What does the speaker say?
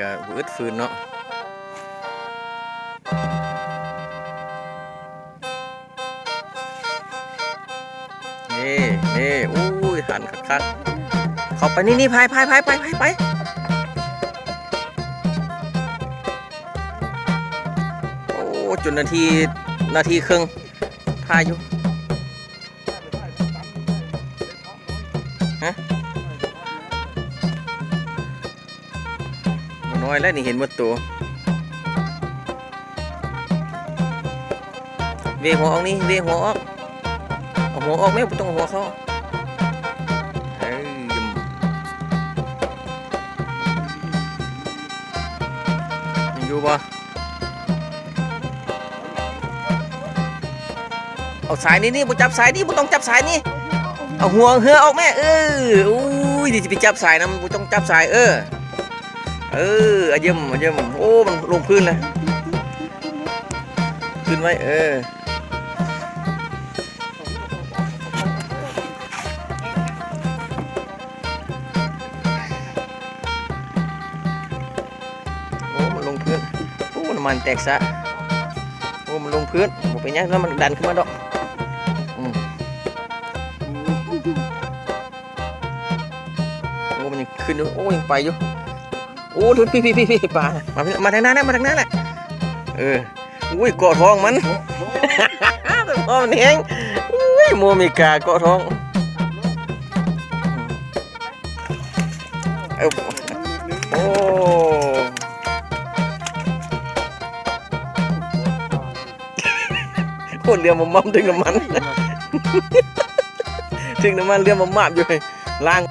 ກໍບໍ່ອຶດຟື້ນເນາະ. ນີ້ ນີ້ ໂອ້ຍ ຫັນຄັກໆ ເຂົ້າໄປ ນີ້ ນີ້ ພາຍ ພາຍ ພາຍ ໄປ ໄປ ໄປ. ໂອ້ ຈົນນາທີ ນາທີເຄິ່ງ ຖ່າຍຢູ່. ຮະ? ບໍ່ນ້ອຍແລ້ວນີ້ ເຫັນໝົດໂຕ. ເວຫົວອອກນີ້ ເວຫົວອອກ ເອົາຫົວອອກແມ່ ບໍ່ຕ້ອງເອົາຫົວເຂົ້າ. ເອີ ຍັງຢູ່ບໍ່? ເອົາສາຍນີ້ ນີ້ ບໍ່ຈັບສາຍນີ້ ບໍ່ຕ້ອງຈັບສາຍນີ້ ເອົາຫົວເຮືອອອກແມ່. ເອີ ໂອ້ຍ ນີ້ຊິໄປຈັບສາຍນຳ ບໍ່ຕ້ອງຈັບສາຍ. ເອີ ເອີ ອາຢ້ຽມ ອາຢ້ຽມ. ໂອ້ ມັນລົງພື້ນແລ້ວ ຂຶ້ນໄວ້. ເອີ ໂອ້ ມັນລົງພື້ນ. ໂອ້ ນ້ຳມັນແຕກຊະ. ໂອ້ ມັນລົງພື້ນ ບໍ່ເປັນຫຍັງ ແລ້ວມັນດັນຂຶ້ນມາດອກ. ອືມ ໂອ້ ມັນຍັງຂຶ້ນຢູ່. ໂອ້ ຍັງໄປຢູ່. ໂອ້ ພີ່ ພີ່ ພີ່ ປາ ມາ ມາທາງໜ້າແຫຼະ ມາທາງໜ້າແຫຼະ. ເອີ ອຸ້ຍ ເກາະທ້ອງມັນ ທ້ອງມັນແຮງ. ອຸ້ຍ ໂມເມກາເກາະທ້ອງ. ເອີ ໂອ້ ໂອ້ ເຫຼືອມາມາບ ຖືກນ້ຳມັນ ຖືກນ້ຳມັນ ເຫຼືອມາມາບຢູ່ ລ້າງ.